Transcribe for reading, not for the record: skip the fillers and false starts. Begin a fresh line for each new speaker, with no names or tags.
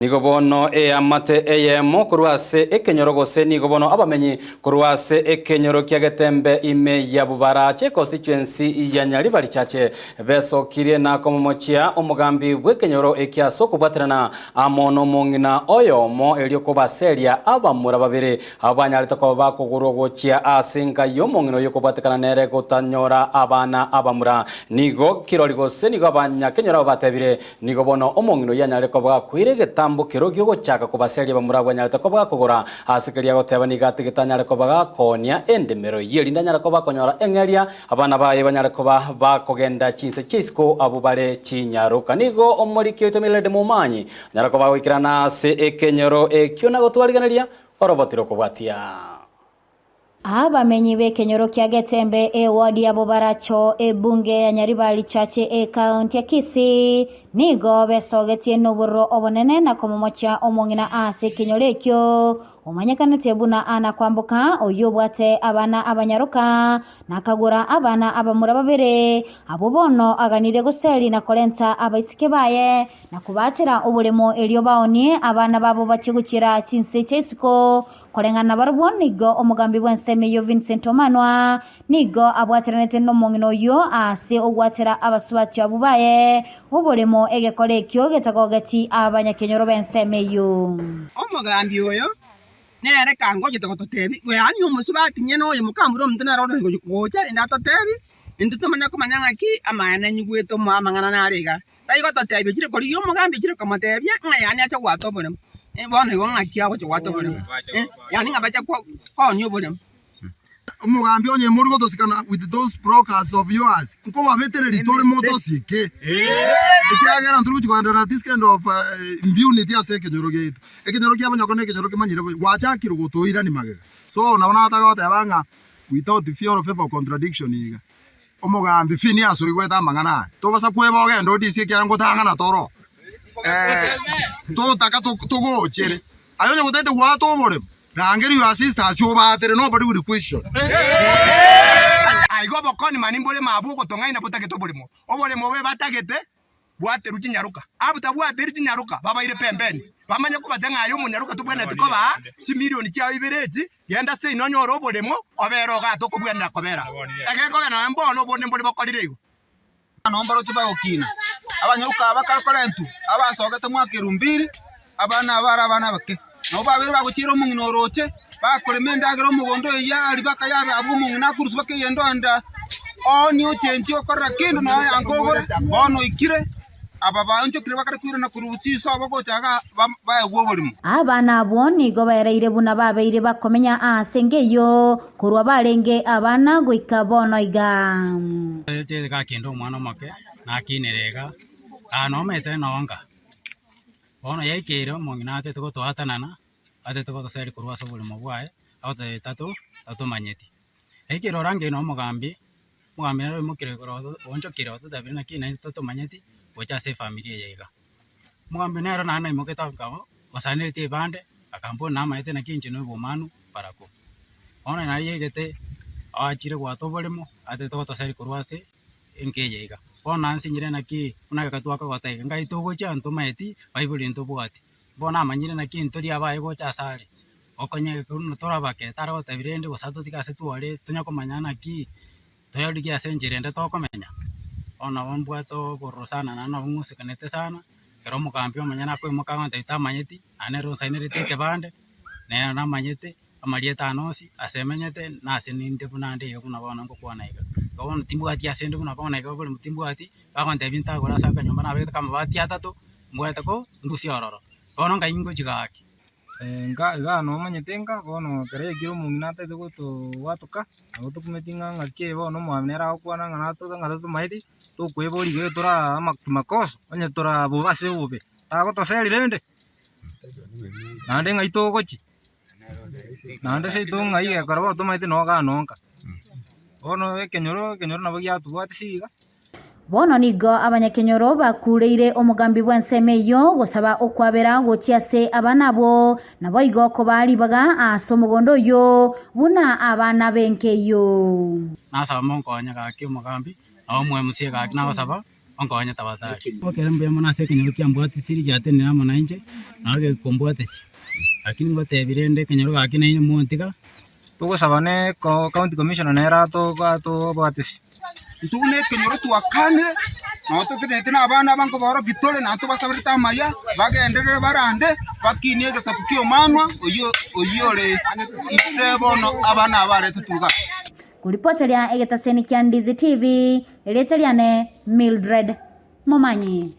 Nigo bono eamate eyemo korwa ase ekenyoro gose nigo bono abamenyi korwa ase ekenyoro kia Getembe ime ya Bobarache constituency ya Nyaribari Chache besokirie na komomochia omogambi bw'ekenyoro eke ase okobwaterana amo nomong'ina oyomo erio kobaseria abamura babere abwo banyarete koba bakogorwa gochia ase enka y'omong'ina oyio kobwatekana nere gotanyora abana abamura. Nigo kirori gose nigo abanyakenyoro abo batebire Nigo bono omong'ina oyio anyare koba gakoira egetambo keria gi'ogochaka kobaseria abamura abwo anyarete koba gakogora ase keria agoteba nigo atigete anyare koba gakoonia endemero eyio erinde anyare koba akonyora eng'eria abana baye banyare koba bakogenda chinse chia isiko abwo bare chinyaroka. Nigo omoriki oito Millard Momanyi anyare koba agoikerana ase ekenyoro ekio na gotwarigereria oroboti rokobwatia.
Abamenyi b'ekenyoro kia Getembe, eward ya Bobaracho, ebunge ya Nyaribari Chache, ekaunti ya Kisii, nigo besogetie nobororo obonene na komomochia omong'ina ase ekenyoro ekio, omanyekanete buna Anna Kwamboka, oyio obwate abana abanyaroka, na akagora abana abamura babere, abwo bono aganirie goseri na korenta abaiseke baye, na kobaatera oboremo erio baonie abana babo bachie gochiera chinse chia isiko. Koreng'ana nabarabwo nigo omogambi bw'ensemo eyio Vincent Omanwa nigo abwateranete nomong'ina oyio ase ogwatera abasubati abwo baye oboremo egekora ekio getagogeti abanyakenyoro b'ensemo eyio.
Omogambi oyo nere kangochete gototebia, yaani omosubati nyene oyo mokamura omonto nere ore gocha rende atotebi, intwe tomanye komanya ng'aki amaene nyigwete amang'ana nare igaa. Tari gototebia ochire korigia omogambi ochire komotebia ng'a yaani ache goata oboremo. Bono igo ng'aki agocha goata oboremo? Yaani ng'a bache koonia oboremo.
Omogambi onye mori gotosikana with those brokers of yours, nkobabetereria tore motosike, ekiagera ntori gochia koenderera this kind of impunity ase ekenyoro giaito. Ekenyoro kia bonyoko na ekenyoro kemanyire buya, gwachakire gotoirania magega. So nabo nataka goteba ng'a without fear or favour or contradiction iga. Omogambi Finiasi oigwete amang'ana aya, tobasa kweba ogende odisie ekiagera ngotang'ana toro, totaka togochere. Aye onye gotagete goata oboremo, rangeria your sisters obatere nobody will question.
Aiga obokonimani mbore mabwo ogotong'aina botagete oboremo, oboremo obo ebatagete bwaterwe chinyaroka. Abwo tabwateri chinyaroka, babaire pembeni, bamanye kobatebia ng'a aye omonyaroka tobwenereti kobaa chimilioni chiao ibere echi, genda seino onyore oboremo, obere igaa tokobwenera kobera. Egekogera nonya mbono obonde mbore bokorire igo.
Abana mbaroche bagokina, abanyaroka aba bakare korentwa, abasogete mwaka erumbiri, abana aba bare abana abake. Nabo babere bagochiera omong'ina orooche, bakorema endagera omogondo oyio aria bakayabe abwo omong'ina akorusia bakeyenda oenda oonie ochenchie okorera kende nonya yanka ogore, bono oikire, aba baonchokire bakare koirana korwa chinsobo gocha igaa baegwe oborimo.
Abana abwo nigo baereire buna babeire bakomenya aase enga eyio korwa barenge abana goika bono iga.
Gakinde omwana omoke, nakinire iga, aa nomanyete nonga. Bono yaikeire omong'ina atete gotoatanana, atete gotoseria korwa ase oborimo bwaye, agototebia tato tatomanyeti. Yaikeire orangeire na omogambi, omogambi nere oimokire igoro oonchokire ototebire naki naintwe totomanyeti gocha ase efamiri eye iga. Omogambi nere naende naimokete akaba osanereti ebande, akambora namanyete naki inche na obomanu barabwo. Bono naye yaigete oachire goata oboremo, atete gotoseria korwa ase. enka eye iga. Bono nansinyire naki buna egeka twakogota iga, ngai togochia ntomaeti, baibori ntobwati. Bono namanyire naki ntori abaye gocha ase are, okonye buna tore abake tare gotebi rende gose atotige ase tware tonya komanya naki, toyarigie ase enchera ende tokomenya. Bono nabo mbwate obororo sana naende nabo ng'usekanete sana, ekero omogambi omonyene akoimoka agontebia tamanyeti, naende nere onsainereti ekebande, nere namanyete. amarieta aane onsi ase emenyete, na ase ninde buna nde iga buna bono ngokwana iga. Igo bono timbwati ase inde buna bono iga oboremo timbwati, bagontebia ntagore ase akanyomba nabegete kamabati atato, mbwate ko ndusie ororo. Bono ngai ngochia gaki.
Nka igaa nomanyete nka, bono ekero yaikire omong'ina atagete gotobwatoka, nabo tokumeti ng'a ng'aki eye bono omwami nere agokwana ng'a natote ng'a totomaeti, tokoeboria igo toraa ama kimakoso, onye toraa bobe ase obobe, tagotoseri rende, naende ng'ai togochia. Naende seito ng'ai gekora bono tomaete noo igaa nonka. Bono ekenyoro ekenyoro nabo giatobwate ase iga.
Bono nigo abanyakenyoro bakureire omogambi bw'ensemo eyio gosaba okwabera gochia ase abana abwo, naboigo kobaa ribaga ase omogondo oyio buna abana b'enka eyio.
Nasaba monkonye gaki omogambi, na omoemusie gaki nagosaba. Onkonye tafadhali. Ekero mbuya mono ase ekenyoro kiambwatisiri giatenenire amo nainche, nabo gekombwatisia, lakini ngotebi rende ekenyoro gaki nainwe montiga.
Togosaba ne county commissioner nere atobwatisi.
Intwe buna ekenyoro twakanire, nabo totenenete na abana aba nkoborokia tore naende tobasaberete amaya, bagenderere barande, bakinie egesaku kia omanwa oyio oyio ore ise bono abana aba baretetwe igaa.
Koripoteria egetaseni kia Ndizi TV, erieta riane Mildred Momanyi.